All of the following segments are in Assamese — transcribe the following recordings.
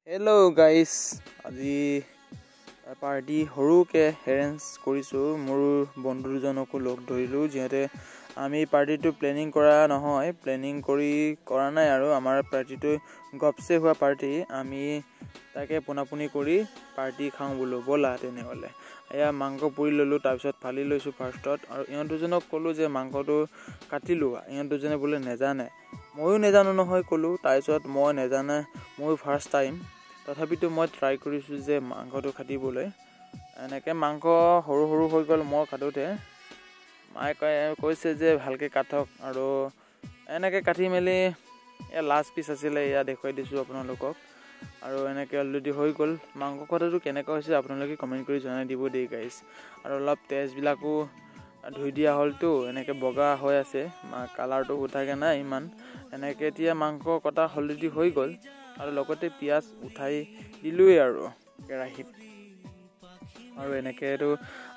হেল্ল' গাইছ, আজি পাৰ্টি সৰুকৈ এৰেঞ্জ কৰিছোঁ। মোৰ বন্ধু দুজনকো লগ ধৰিলোঁ, যিহেতু আমি পাৰ্টিটো প্লেনিং কৰা নহয়, প্লেনিং কৰি কৰা নাই আৰু আমাৰ পাৰ্টিটো গপচে হোৱা পাৰ্টি। আমি তাকে পোনাপুনি কৰি পাৰ্টি খাওঁ বোলো, ব'লা তেনেহ'লে। এয়া মাংস পুৰি ল'লোঁ, তাৰপিছত ফালি লৈছোঁ ফাৰ্ষ্টত। আৰু ইহঁত দুজনক ক'লোঁ যে মাংসটো কাটি লোৱা, ইহঁত দুজনে বোলে নেজানে। ময়ো নেজানো নহয় ক'লোঁ। তাৰপিছত মই নেজানে, ময়ো ফাৰ্ষ্ট টাইম, তথাপিতো মই ট্ৰাই কৰিছোঁ যে মাংসটো কাটিবলৈ। এনেকৈ মাংস সৰু সৰু হৈ গ'ল মই কাটোঁতে। মায়ে কৈছে যে ভালকৈ কাটক, আৰু এনেকৈ কাটি মেলি এয়া লাষ্ট পিচ আছিলে, এয়া দেখুৱাই দিছোঁ আপোনালোকক। আৰু এনেকৈ অলৰেডি হৈ গ'ল। মাংস কটাটো কেনেকুৱা হৈছে আপোনালোকে কমেণ্ট কৰি জনাই দিব দেই গাইজ। আৰু অলপ তেজবিলাকো ধুই দিয়া হ'লতো, এনেকৈ বগা হৈ আছে, কালাৰটো উঠাগৈ নাই ইমান। এনেকৈ এতিয়া মাংস কটা অলৰেডি হৈ গ'ল, আৰু লগতে পিঁয়াজ উঠাই দিলোঁৱেই আৰু কেৰাহীত। আৰু এনেকৈতো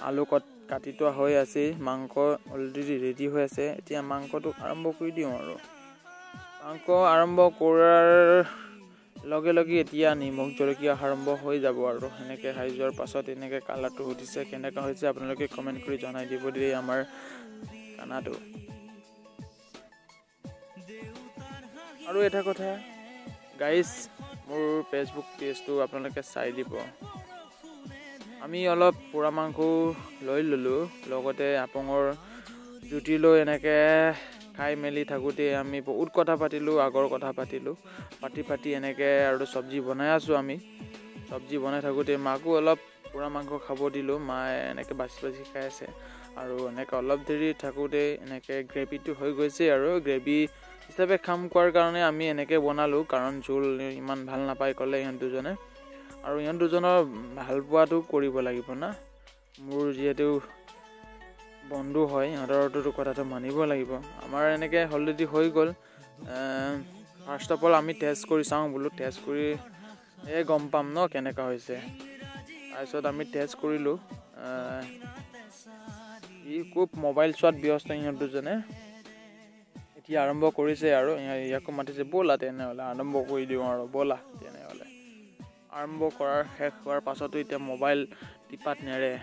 আলু কাটি থোৱা হৈ আছে, মাংস অলৰেডি ৰেডি হৈ আছে। এতিয়া মাংসটো আৰম্ভ কৰি দিওঁ। আৰু মাংস আৰম্ভ কৰাৰ লগে লগে এতিয়া নিমখ জলকীয়া আৰম্ভ হৈ যাব। আৰু সেনেকৈ খাই যোৱাৰ পাছত এনেকৈ কালাৰটো উঠিছে, কেনেকুৱা হৈছে আপোনালোকে কমেণ্ট কৰি জনাই দিব দেই আমাৰ খানাটো। আৰু এটা কথা গাইজ, মোৰ ফেচবুক পেজটো আপোনালোকে চাই দিব। আমি অলপ পোৰা মাংস লৈ ল'লোঁ, লগতে আপঙৰ জুতি লৈ এনেকৈ খাই মেলি থাকোঁতে আমি বহুত কথা পাতিলোঁ, আগৰ কথা পাতিলোঁ। পাতি পাতি এনেকৈ আৰু চব্জি বনাই আছোঁ আমি। চব্জি বনাই থাকোঁতে মাকো অলপ পোৰা মাংস খাব দিলোঁ, মায়ে এনেকৈ বাচি বাচি খাই আছে। আৰু এনেকৈ অলপ দেৰি থাকোঁতে এনেকৈ গ্ৰেভিটো হৈ গৈছে, আৰু গ্ৰেভি হিচাপে খাম কোৱাৰ কাৰণে আমি এনেকৈ বনালোঁ, কাৰণ জোল ইমান ভাল নাপায় ক'লে ইহঁত দুজনে। আৰু ইহঁত দুজনৰ ভাল পোৱাটো কৰিব লাগিব না, মোৰ যিহেতু বন্ধু হয়, ইহঁতৰটোতো কথাটো মানিব লাগিব। আমাৰ এনেকৈ অলৰেডি হৈ গ'ল। ফাৰ্ষ্ট অফ অল আমি টেষ্ট কৰি চাওঁ বোলো, টেষ্ট কৰি এই গম পাম ন কেনেকুৱা হৈছে। তাৰপিছত আমি টেষ্ট কৰিলোঁ। ই খুব মোবাইল চোৱাত ব্যস্ত ইহঁত দুজনে। এতিয়া আৰম্ভ কৰিছে আৰু ইয়াকো মাতিছে, ব'লা তেনেহ'লে আৰম্ভ কৰি দিওঁ আৰু, ব'লা তেনেহ'লে। আৰম্ভ কৰাৰ শেষ হোৱাৰ পাছতো এতিয়া মোবাইল টিপাত নেৰে।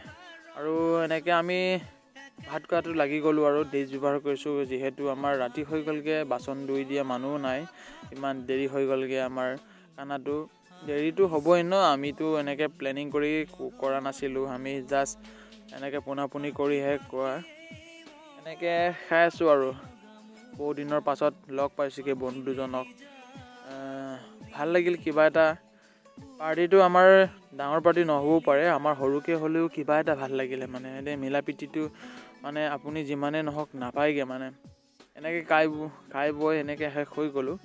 আৰু এনেকৈ আমি ভাত খোৱাটো লাগি গ'লোঁ আৰু ডিছ ব্যৱহাৰ কৰিছোঁ, যিহেতু আমাৰ ৰাতি হৈ গ'লগৈ, বাচন ধুই দিয়া মানুহো নাই, ইমান দেৰি হৈ গ'লগৈ আমাৰ খানাটো। দেৰিটো হ'বই ন, আমিতো এনেকৈ প্লেনিং কৰি কৰা নাছিলোঁ, আমি জাষ্ট এনেকৈ পোনাপুনি কৰিহে কোৱা। এনেকৈ খাই আছোঁ আৰু বহুত দিনৰ পাছত লগ পাইছোঁগৈ বন্ধু দুজনক, ভাল লাগিল কিবা এটা। পাৰ্টিটো আমাৰ ডাঙৰ পাৰ্টি নহ'বও পাৰে, আমাৰ সৰুকৈ হ'লেও কিবা এটা ভাল লাগিলে মানে, এনেই মিলা প্ৰীতিটো মানে আপুনি যিমানেই নহওক নাপায়গৈ মানে। এনেকৈ খাই বৈ এনেকৈ শেষ হৈ গ'লোঁ।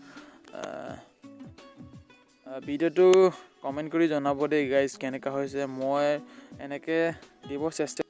ভিডিঅ'টো কমেণ্ট কৰি জনাব দেই গাইজ কেনেকুৱা হৈছে। মই এনেকৈ দিব চেষ্টা